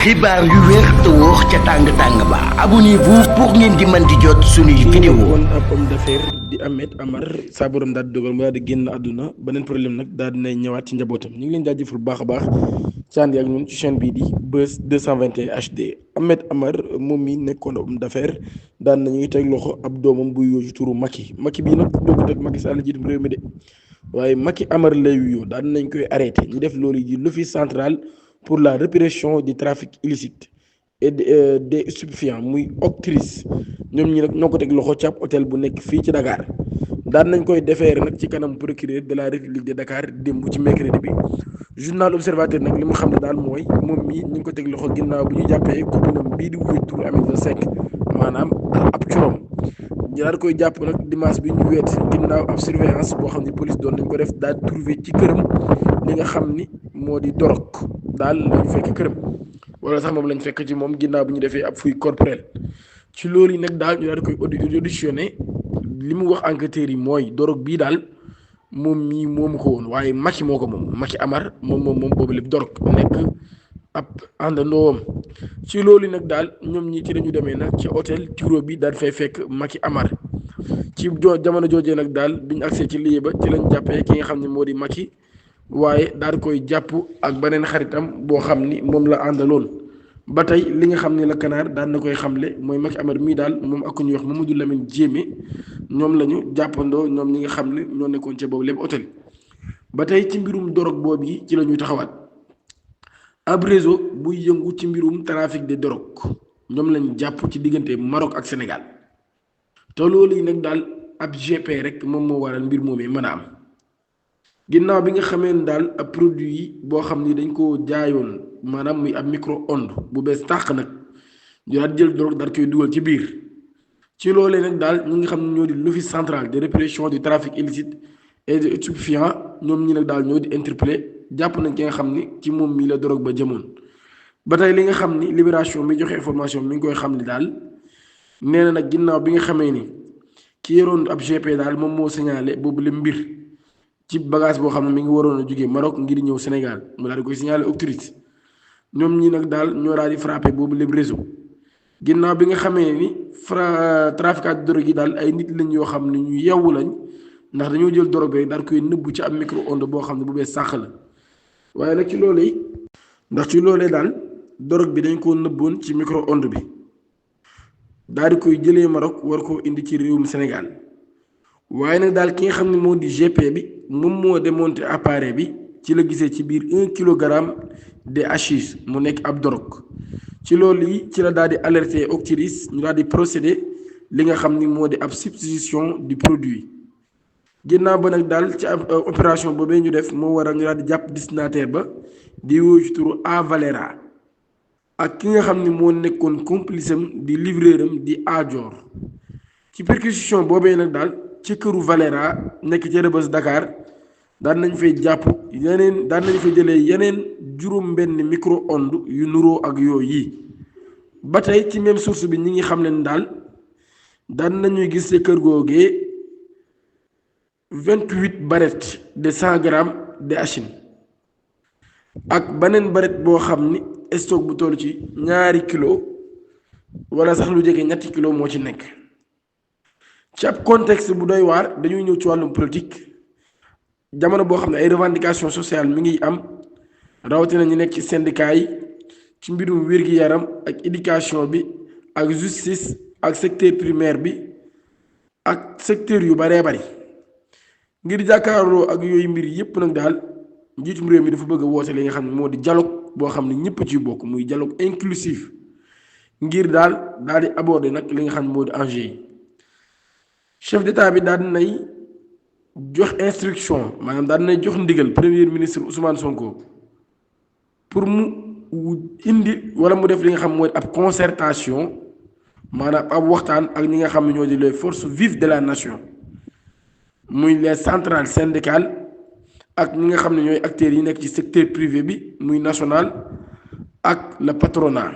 xibaar yu wér te wóor ca tàng-tàng ba abonnez-vous pour ngeen di mën di jot suñuy vidéo woon ab homme d'affaires di Ahmed Amar saa borom daal di dogal mu daal di génn àdduna beneen problème nag daal dinay ñëwaat ci njabootam ñu ngi leen jaajëfal bu baax a baax ci ànd ak ñun ci chaîne bii di Buzz 221 HD. Ahmed Amar moom mi nekkoon homme d'affaires daan nañuy teg loxo ab doomam buy yooju turu Macky bii nag bokkut ak Macky Sall jiitum réew mi de waaye Macky Amar lay wuyoo daan nañ koy arrêté ñu def loolu ji l'office central pour la répression du trafic illicite et des stupéfiants muy OCRTIS ñoom ñi nag ñoo ko teg loxo ci ab hôtel bu nekk fii ci Dakar daan nañ koy defeere nag ci kanam procureur de la République de Dakar démb ci mercredi bi. journal Observateur nag li mu xam ne daal mooy moom mii ñu ngi ko teg loxo ginnaaw bu ñu jàppee commune bii di wuy turu Aminata Seck maanaam ab curom ñu daal koy jàpp nag dimanche bi ñu weet ginnaaw ab surveillance boo xam ne police doon nañ ko def daal di trouvé ci këram li nga xam ni moo di dorog daal lañu fekk këram wala sax moom lañ fekk ci moom ginnaaw bi ñu defee ab fouille corporelle ci loolu yi nag daal ñu daal di koy auditionné li mu wax enquêteurs yi mooy dorog bii daal moom mii moomu ko woon waaye Macky moo ko moom Macky Amar moom boobu lépp dorog nekk ab àndandoowam ci loolu nag daal ñoom ñi ci lañu demee nag ci hôtel Turo bi daal fay fekk Macky Amar ci jamono joojee nag daal bi ñu agsee ci lii ba ci lañ jàppee ki nga xam ne moo di Macky waaye daal di koy jàpp ak beneen xaritam boo xam ni moom la àndaloon ba tey li nga xam ne la Kanaar daan na koy xamle mooy Macky Amar mii daal moom ak ku ñuy wax Mamadou Lamine Diémé ñoom la ñu jàppandoo ñoom ñi nga xam ne ñoo nekkoon ca boobu lépp hôtel ba tey ci mbirum dorog boobu yi ci la ñuy taxawaat ab réseau buy yëngu ci mbirum trafic de drogue ñoom lañ jàpp ci diggante Maroc ak Sénégal te loolu yi nag daal ab GP rek moom moo waral mbir moomee mën a am ginnaaw bi nga xamee ne daal ab produit yi boo xam ni dañ ko jaayoon maanaam muy ab micro-ondes bu bees tàq nag ñu daal jël drogue daal koy dugal ci biir ci loolee nag daal ñi nga xam ne ñoo di l'office central de répression du trafic illicite et des stupéfiants ñoom ñi nag daal ñoo di interpellé jàpp nañ ki nga xam ni ci moom mii la drogue ba jëmoon ba tey li nga xam ni libération mi joxe information mi ngi koy xam ni daal nee na nag ginnaaw bi nga xamee ni ki yoroon ab GP daal moom moo signalé boobu le mbir ci bagage boo xam ne mi ngi waroon a jógee Maroc ngir ñëw Sénégal mu daal di koy signalé autorité ñoom ñi nag daal ñoo daal di frappé boobu le réseau ginnaaw bi nga xamee ni trafiquant de drogue yi daal ay nit lañ yoo xam ne ñu yewwu lañ ndax dañoo jël drogue bi daal koy nëbbu ci ab micro-ondes boo xam ne bu bees sàq la waaye nag ci loolee daal drogue bi dañ koo nëbboon ci micro-ondes bi daal di koy jëlee Maroc war koo indi ci réewum Sénégal waaye nag daal ki nga xam ne moo di GP bi moom moo démonté appareil bi ci la gisee ci biir 1 kilogramme de hashish mu nekk ab drogue ci loolu yi ci la daal di alerté OCRTIS ñu daal di procédé li nga xam ni moo di ab substitution du produit ginnaaw ba nag daal ci ab opération boobee ñu def moo waral ñu daal di jàpp destinataire ba di wóoyu ci turu A Valera ak ki nga xam ni moo nekkoon complice am di livreur am di Adior ci perquisition boobee nag daal ci këru Valera nekk ci Rebeuss Dakar daan nañ fay jàpp daan nañ fay jëlee yeneen juróom-benn micro-ondes yu nuroo ak yooyu yi ba tey ci même source bi ñi ngi xam leen daal daan nañuy gis ci kër googee 28 barrettes de 100 grammes de hashish ak beneen barrette boo xam ni stock bu toll ci 2 kilos wala sax lu jege 3 kilos moo ci nekk ci ab contexte bu doy waar dañuy ñëw ci wàllum politique jamono boo xam ne ay revendications sociales mi ngi am rawatina ñu nekk ci syndicat yi ci mbirum wér-gi-yaram ak éducation bi ak justice ak secteur primaire bi ak secteur yu baree bari ngir jàkkaarloo ak yooyu mbir yépp nag daal njiitum réew mi dafa bëgg a woote li nga xam ne moo di dialogue boo xam ne ñëpp ciy bokk muy dialogue inclusif ngir daal di aborder nag li nga xam ne moo di enjeu yi chef d'état bi daal dinay jox instruction maanaam daal dinay jox ndigal premier ministre Ousmane Sonko pour mu indi wala mu def li nga xam mooy ab concertation maanaam ab waxtaan ak ñi nga xam ne ñoo di les forces vives de la nation muy les centrales syndicales ak ñi nga xam ne ñooy acteurs yi nekk ci secteur privé bi muy national ak le patronat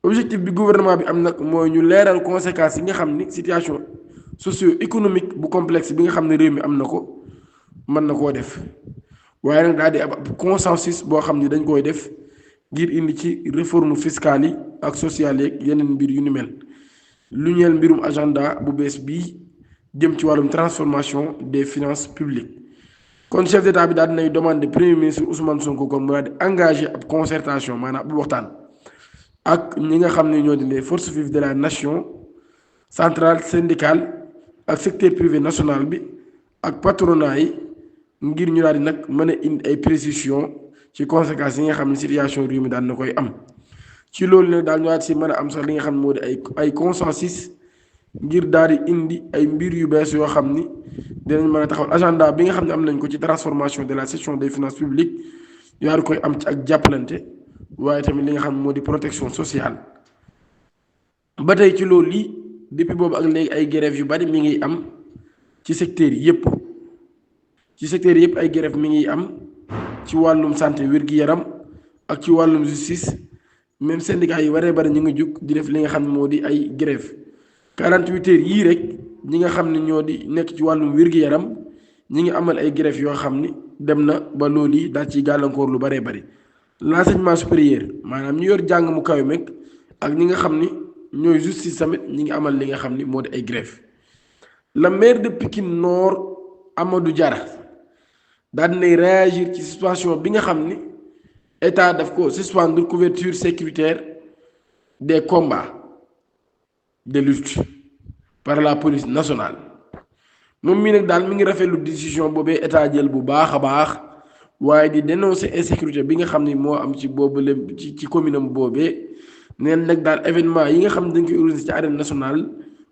objectif bi gouvernement bi am nag mooy ñu leeral conséquences yi nga xam ni situation socio-économique bu complexe bi nga xam ne réew mi am na ko mën na koo def waaye nag daal di ab consensus boo xam ni dañ koy def ngir indi ci réforme fiscale yi ak sociale yeeg yeneen mbir yu ni mel lu ñeel mbirum agenda bu bees bii jëm ci wàllum transformation des finances publiques. kon chef d'état bi daal dinay demandé premier ministre Ousmane Sonko kon mu daal di engagé ab concertation maanaam ab waxtaan ak ñi nga xam ne ñoo di les forces vives de la nation, centrale syndicale ak secteur privé national bi ak patronat yi ngir ñu daal di nag mën a indi ay précision ci conséquences yi nga xam ne situation réew mi daal na koy am. ci loolu nag daal ñu daal si mën a am sax li nga xam ne moo di ay consensus ngir daal di indi ay mbir yu bees yoo xam ni dinañ mën a taxawal agenda bi nga xam ne am nañ ko ci transformation de la gestion des finances publiques ñu daal di koy am ci ak jàppalante waaye tamit li nga xam ne moo di protection sociale. ba tey ci loolu lii depuis boobu ak léegi ay grève yu bari mi ngi am ci secteurs yi yëpp ay grève mi ngi am ci wàllum santé wér-gi-yaram ak ci wàllum justice. même syndicat yi waree bari ñu ngi jug di def li nga xam ne moo di ay grève 48 heures yii rek ñi nga xam ne ñoo di nekk ci wàllum wér-gi-yaram ñi ngi amal ay grève yoo xam ni dem na ba loolu yi daal ciy gàllankoor lu baree bari. l'enseignement supérieur maanaam ñu yor jàng mu kaw meeg ak ñi nga xam ni ñooy justice tamit ñi ngi amal li nga xam ni moo di ay grève. le maire de Pikine Nord Amadou Diarra daal dinay réagir ci situation bi nga xam ni état daf ko suspendre couverture sécuritaire des combats de lutte par la police nationale. moom mii nag daal mi ngi rafetlu décision boobee état jël bu baax a baax waaye di dénoncer insécurité bi nga xam ni moo am ci boobu la ci commune am boobee neen nag daal événement yi nga xam ne dañ koy organiser ci arène nationale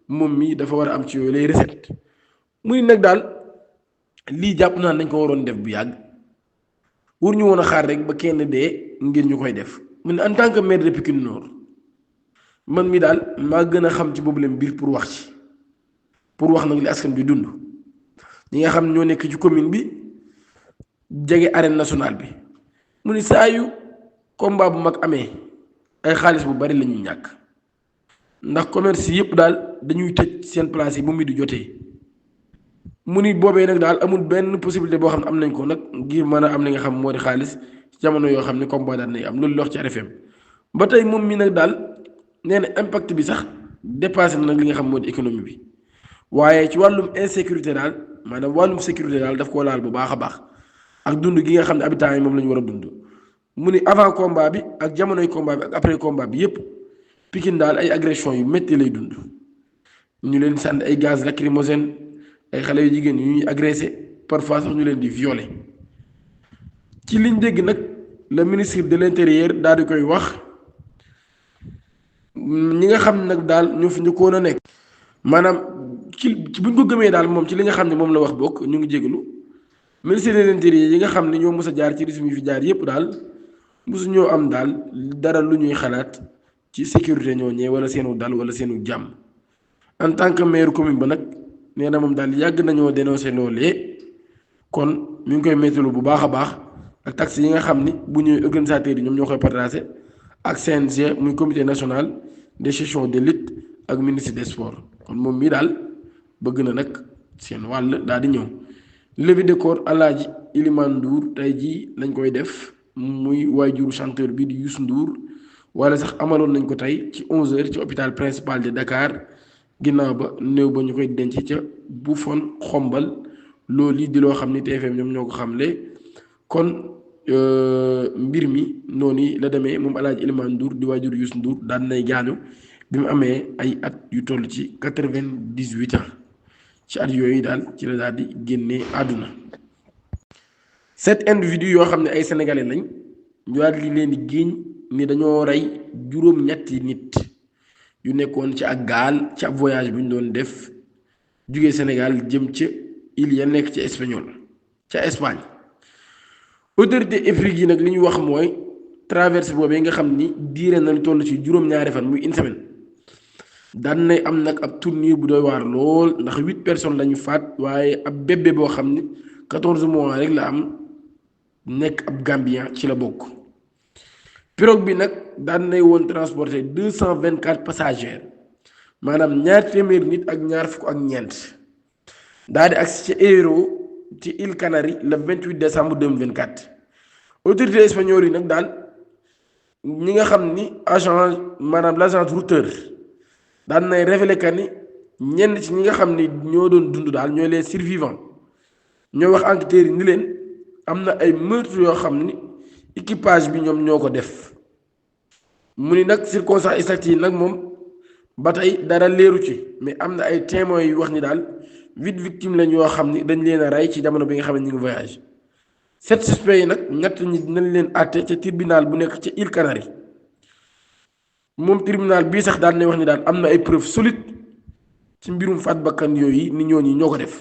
moom mii dafa war a am ci yooyu lay recette muy nag daal lii jàpp naa dañ ko waroon def bu yàgg. wur ñu woon a xaar rek ba kenn dee ngir ñu koy def mu ne en tant que maire de Pikine Nord man mi daal maa gën a xam ci boobu leen mbir pour wax nag li askan bi dund ñi nga xam ñoo nekk ci commune bi jege arène nationale bi mu ni saa yu combat bu mag amee ay xaalis bu bari la ñuy ñàkk ndax commerce yëpp daal dañuy tëj seen place yi bu mu di jotee. mu ni boobee nag daal amul benn possibilité boo xam ne am nañ ko nag ngir mën a am li nga xam moo di xaalis ci jamono yoo xam ne combat daal nay am loolu la wax ci RFM ba tey moom mi nag daal nee na impact bi sax dépassé na nag li nga xam moo di économie bi waaye ci wàllum insécurité daal maanaam wàllum sécurité daal daf koo laal bu baax a baax ak dund gi nga xam ne habitants yi moom la ñu war a dund. mu ni avant combat bi ak jamonoy combat bi ak après combat bi yépp Pikine daal ay agression yu métti lay dund ñu leen sànni ay gaz lacrymogène ay xale yu jigéen yu ñuy agressé parfois sax ñu leen di violer ci liñ dégg nag le ministre de l'intérieur daal di koy wax ñi nga xam nag daal ñoo fi njëkkoon a nekk maanaam ci buñ ko gëmee daal moom ci li nga xam ne moom la wax bokk ñu ngi jégalu ministre de l'intérieur yi nga xam ne ñoo mës a jaar ci régime yi fi jaar yépp daal mosu ñoo am daal dara lu ñuy xalaat ci sécurité ñoo ñee wala seenu dal wala seenu jàmm en tant que maire commune ba nag nee na moom daal yàgg nañoo dénoncé loolee kon mi ngi koy méttalu bu baax a baax ak taxes yi nga xam ni bu ñuy organisateurs yi ñoom ñoo koy partagé ak CNG muy comité national de gestion de lutte ak ministre des sports kon moom mii daal bëgg na nag seen wàll daal di ñëw. levée de corps Alaaji Iliman Ndour tey jii lañ koy def muy waajuru chanteur bi di Youssou Ndour wala sax amaloon nañ ko tey ci 11h ci hôpital principal de Dakar. ginnaaw ba néew ba ñu koy denc ca Bouffon xombal loolu di loo xam ni TFM ñoom ñoo ko xamle kon mbir mi noonu la demee moom Alaaji Iliman Ndour di waajur Youssou Ndour daan nay gaañu bi mu amee ay at yu toll ci 98 ans ci at yooyu daal ci la daal di génnee àdduna. 7 individus yoo xam ne ay sénégalais lañ ñu daal di leen di génn ni dañoo rey juróom-ñetti nit. yu nekkoon ci ak gaal ci ab voyage bu ñu doon def jugee Sénégal jëm ca île ya nekk ci Espagne autorité Afrique yi nag li ñu wax mooy traversée boobee nga xam ni diire na lu toll ci juróom-ñaari fan muy une semaine daan nay am nag ab tournure bu doy waar lool ndax 8 personnes lañu faat waaye ab bébé boo xam ni 14 mois rek la am nekk ab Gambien ci la bokk. pirogue bi nag daan nay woon transporter 224 passagers maanaam ñaar téeméer nit ak ñaar fukk ak ñeent daal di agsi ci Hierro ci îles Canaries le 28 décembre 2024 autorités espagnoles yi nag daal ñi nga xam ni agent maanaam l'agent routeur daan nay révélé que ni ñenn ci ñi nga xam ni ñoo doon dund daal ñooy les survivants ñoo wax enquêteurs yi ni leen am na ay meurtre yoo xam ni équipage bi ñoom ñoo ko def mu ni nag circonstances exactes yi nag moom ba tey dara leeru ci mais am na ay témoins yu wax ni daal 8 victimes lañ yoo xam ni dañ leen a rey ci jamono bi nga xam ne ñu ngi voyage 7 suspects yi nag ñett ñi dinañ leen àtte ca tribunal bu nekk ca Îles Canaries moom tribunal bii sax daal ne wax ni daal am na ay preuves solides ci mbirum faat bakkan yooyu ni ñooñu ñoo ko def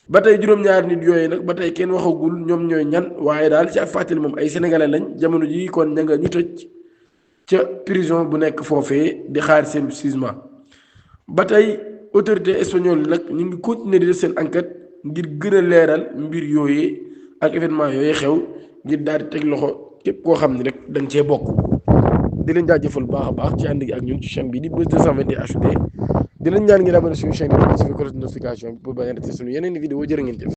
ba tey juróom-ñaari nit yooyu nag ba tey kenn waxagul ñoom ñooy ñan waaye daal ci ak fàttali moom ay sénégalais lañ jamono ji kon ña nga ñu tëj ca prison bu nekk foofee di xaar seen jugement ba tey autorité espagnole nag ñu ngi continuer di def seen enquête ngir gën a leeral mbir yooyee ak événement yooyu xew ngir daal di teg loxo képp koo xam ne rek da nga cee bokk. di leen jaajëfal bu baax a baax ci ànd gi ak ñun ci chaîne bi di Buzz 221 HD di leen ñaan ngeen abonné suñu chaîne bi di notification bi pour bañ a rater suñu yeneen i vidéo jërë ngeen jëf.